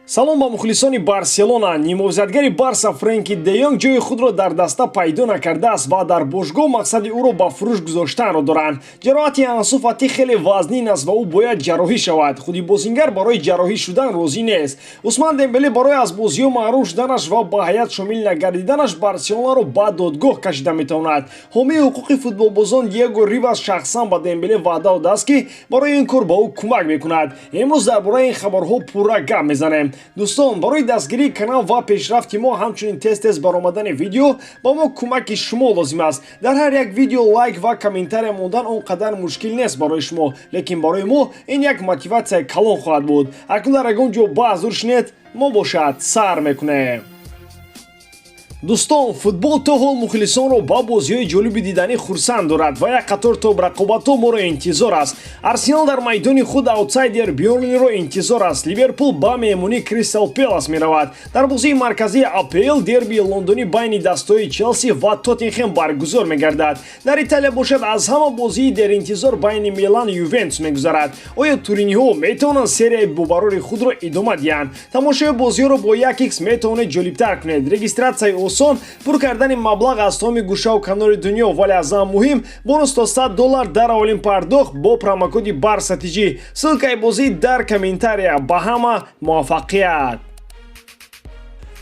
Салом ба мухлисони Барселона. Нимовзятгари Барса Френки де Йонг ҷои худро дар даста пайдо накардааст ва дар бошгоҳ мақсади ӯро ба фурӯш гузоштанро доранд. Ҷароҳати Ансу Фати хеле вазнин аст ва ӯ бояд ҷарроҳӣ шавад. Худи бозингар барои ҷарроҳӣ шудан розӣ нест. Усман Дембеле барои аз бозиҳо маҳрум шуданаш ва ба ҳайат шомил нагардиданаш Барселонаро ба додгоҳ кашида метавонад. Ҳомии ҳуқуқи футболбозон Диего Ривас шахсан ба Дембеле ваъда додааст, ки барои ин кор ба ӯ кӯмак мекунад. Имрӯз дар бораи ин хабарҳо пурра гап мезанем. Дӯстон, барои дастгирии канал ва пешрафти мо, ҳамчунин тез-тез баромадани видео ба мо кӯмаки шумо лозим аст. Дар ҳар як видео лайк ва комментария мондан он қадар мушкил нест барои шумо, лекин барои мо ин як мотиватсияи калон хоҳад буд. Акнун дар ягон ҷо баҳс дур шинед, мо бошад сар мекунем. Дӯстон, футбол то ҳол мухлисонро ба бозиҳои ҷолиби диданӣ хурсанд дорад ва як қатор топ рақобатҳо моро интизор аст. Арсенал дар майдони худ аутсайдер Бёрнлиро интизор аст. Ливерпул ба меҳмонии Кристал Пелас меравад. Дар бозии марказии АПЛ дербии лондонӣ байни дастаҳои Челси ва Тоттенхем баргузор мегардад. Дар Италия бошад, аз ҳама бозии деринтизор байни Милан Ювентус мегузарад. Оё туриниҳо метавонанд серияи бобарори худро идома диҳанд? Тамошои бозиҳоро бо 1x метавонед ҷолибтар кунед. Регистратсияи осон, пур кардани маблағ аз тамоми гӯшаву канори дунё, вале аз ҳама муҳим, бонус то 100 доллар дар аввалин пардохт бо промокоди Барса ТЖ. Ссылкаи бозӣ дар комментария. Ба ҳама муваффақият!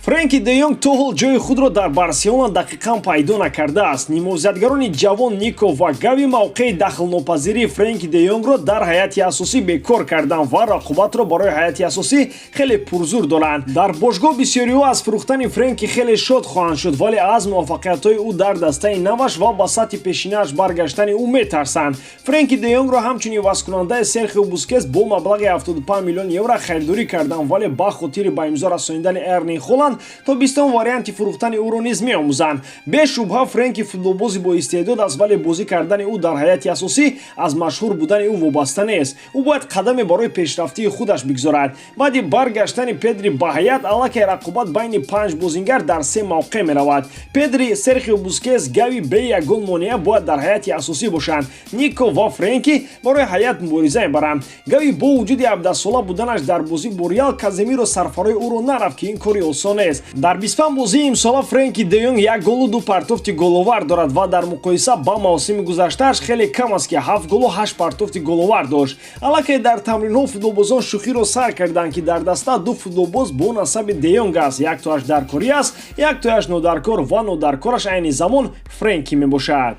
Френки де Йонг то ҳол ҷои худро дар Барселона дақиқан пайдо накардааст. Нимовзятгарони ҷавон Нико ва Гави мавқеи дахлнопазирии Френки де Йонгро дар ҳайати асосӣ бекор карданд ва рақобатро барои ҳайати асосӣ хеле пурзур доранд. Дар бошгоҳ бисёриҳо аз фурӯхтани Френки хеле шод хоҳанд шуд, вале аз муваффақиятҳои ӯ дар дастаи наваш ва ба сатҳи пешинааш баргаштани ӯ метарсанд. Френки де Йонгро ҳамчун ивазкунандаи Серхио Бускес бо маблағи 75 миллион евро харидорӣ карданд, вале ба хотири ба имзо расонидани Эрлинг Холанд то бистум варианти фурӯхтани ӯро низ меомӯзанд. Бешубҳа, Френки футболбози боистеъдод аст, вале бозӣ кардани ӯ дар ҳайати асосӣ аз машҳур будани ӯ вобаста нест. Ӯ бояд қадаме барои пешрафтии худаш бигзорад. Баъди баргаштани Педри ба ҳайат, аллакай рақобат байни панҷ бозингар дар се мавқеъ меравад. Педри, Серхио Бускес, Гави бе ягон монеа бояд дар ҳайати асосӣ бошанд. Нико ва Френки барои ҳайат мубориза мебаранд. Гави бо вуҷуди 17сола буданаш дар бозӣ бо Реал Каземиро сарфарои ӯро нарафт, ки ин кори осон нест. Дар 25 бозии имсола Френки де Йонг як голу ду партофти головар дорад ва дар муқоиса ба мавсими гузаштааш хеле кам аст, ки ҳафт голу ҳашт партофти головар дошт. Аллакай дар тамринҳо футболбозон шӯхиро сар карданд, ки дар даста ду футболбоз бо насаби де Йонг аст: яктоаш даркорӣ аст, яктояш нодаркор, ва нодаркораш айни замон Френки мебошад.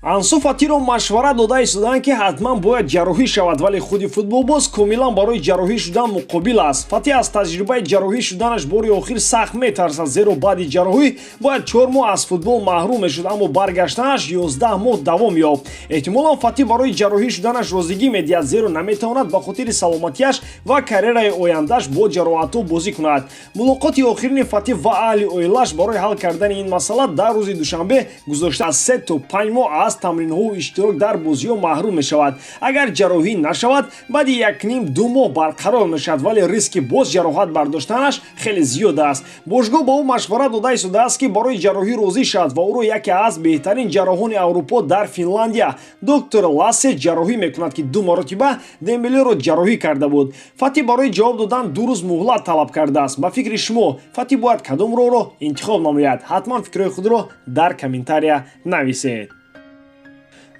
Ансу Фатиро машварат дода истоданд, ки ҳатман бояд ҷарроҳӣ шавад, вале худи футболбоз комилан барои ҷарроҳӣ шудан муқобил аст. Фати аз таҷрибаи ҷарроҳӣ шуданаш бори охир сахт метарсад, зеро баъди ҷарроҳӣ бояд 4 моҳ аз футбол маҳрум мешуд, аммо баргаштанаш 11 моҳ давом ёфт. Эҳтимолан, Фати барои ҷарроҳӣ шуданаш розигӣ медиҳад, зеро наметавонад ба хотири саломатиаш ва карьераи ояндааш бо ҷароҳатҳо бозӣ кунад. Мулоқоти охирини Фати ва аҳли оилааш барои ҳал кардани ин масъала дар рӯзи душанбе гузошта. Аз 3 то 5 моҳ аз тамринҳову иштирок дар бозиҳо маҳрум мешавад. Агар ҷарроҳӣ нашавад, баъди якним ду моҳ барқарор мешавад, вале риски боз ҷароҳат бардоштанаш хеле зиёд аст. Бошгоҳ ба ӯ машварат дода истодааст, ки барои ҷарроҳӣ розӣ шавад ва ӯро яке аз беҳтарин ҷарроҳони Аврупо дар Финландия, доктор Лассе, ҷарроҳӣ мекунад, ки ду маротиба Дембелеро ҷарроҳӣ карда буд. Фати барои ҷавоб додан 2 рӯз муҳлат талаб кардааст. Ба фикри шумо, Фати бояд кадом роҳро интихоб намояд? Ҳатман фикрҳои худро дар комментария нависед.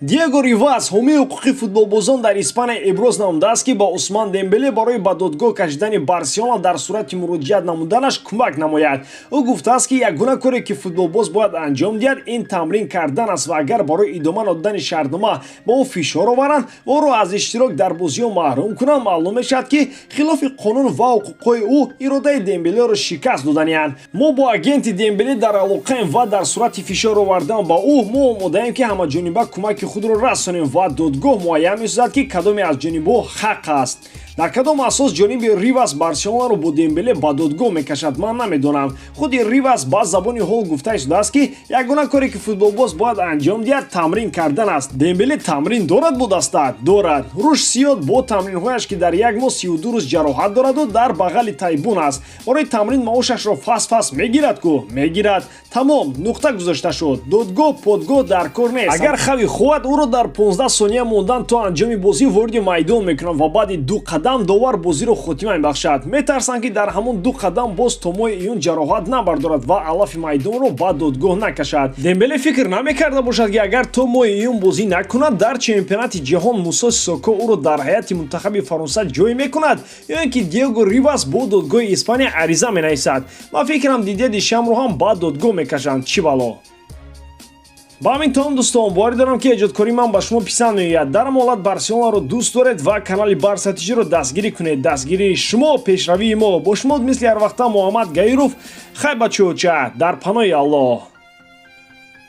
Диего Ривас, ҳомии ҳуқуқи футболбозон дар Испания, иброз намудааст, ки ба Усман Дембеле барои ба додгоҳ кашидани Барселона дар сурати муроҷиат намуданаш кӯмак намояд. Ӯ гуфтааст, ки ягона коре, ки футболбоз бояд анҷом диҳад, ин тамрин кардан аст ва агар барои идома надодани шартнома ба ӯ фишор оваранд ва ӯро аз иштирок дар бозиҳо маҳрум кунанд, маълум мешавад, ки хилофи қонун ва ҳуқуқҳои ӯ иродаи Дембелеро шикаст доданианд. Мо бо агенти Дембеле дар алоқаем ва дар сурати фишор овардан ба ӯ мо омодаем, ки ҳамаҷониба кӯмаки худро расонем ва додгоҳ муайян месозад, ки кадоме аз ҷонибҳо ҳақ аст. Дар кадом асос ҷониби Ривас Барселонаро бо Дембеле ба додгоҳ мекашад, ман намедонам. Худи Ривас ба забони ҳол гуфта шудааст, ки ягона коре, ки футболбоз бояд анҷом диҳад, тамрин кардан аст. Дембеле тамрин дорад бо даста? Дорад. Руш сиёд бо тамринҳояш, ки дар як моҳ 32 рӯз ҷароҳат дораду дар бағали тайбун аст, барои тамрин маошашро фас фас мегирад ку? Мегирад. Тамом, нуқта гузошта шуд. Додгоҳ подгоҳ дар кор нест. Агар Хави хоҳад, ӯро дар 15 сония мондан то анҷоми бозӣ вориди майдон мекунад ва баъди ду қадам қадам довар бозиро хотима мебахшад. Метарсанд, ки дар ҳамон ду қадам боз то моҳи июн ҷароҳат набардорад ва алафи майдонро ба додгоҳ накашад. Дембеле фикр намекарда бошад, ки агар то моҳи июн бозӣ накунад, дар чемпионати ҷаҳон Мусо Сисоко ӯро дар ҳайати мунтахаби Фаронса ҷой мекунад ё ин ки Диего Ривас бо додгоҳи Испания ариза менависад. Ба фикрам, Дидье Дешамро ҳам ба додгоҳ мекашанд. Чӣ бало! Ба ҳамин том, дӯстон, боварӣ дорам, ки эҷодкории ман ба шумо писанд меояд. Дар ҳамон ҳолат Барселонаро дӯст доред ва канали Барса ТЖро дастгирӣ кунед. Дастгирии шумо — пешравии мо. Бо шумо мисли ҳарвақта Муҳаммад Гаиров. Хай, бачаоча, дар паноҳи Аллоҳ.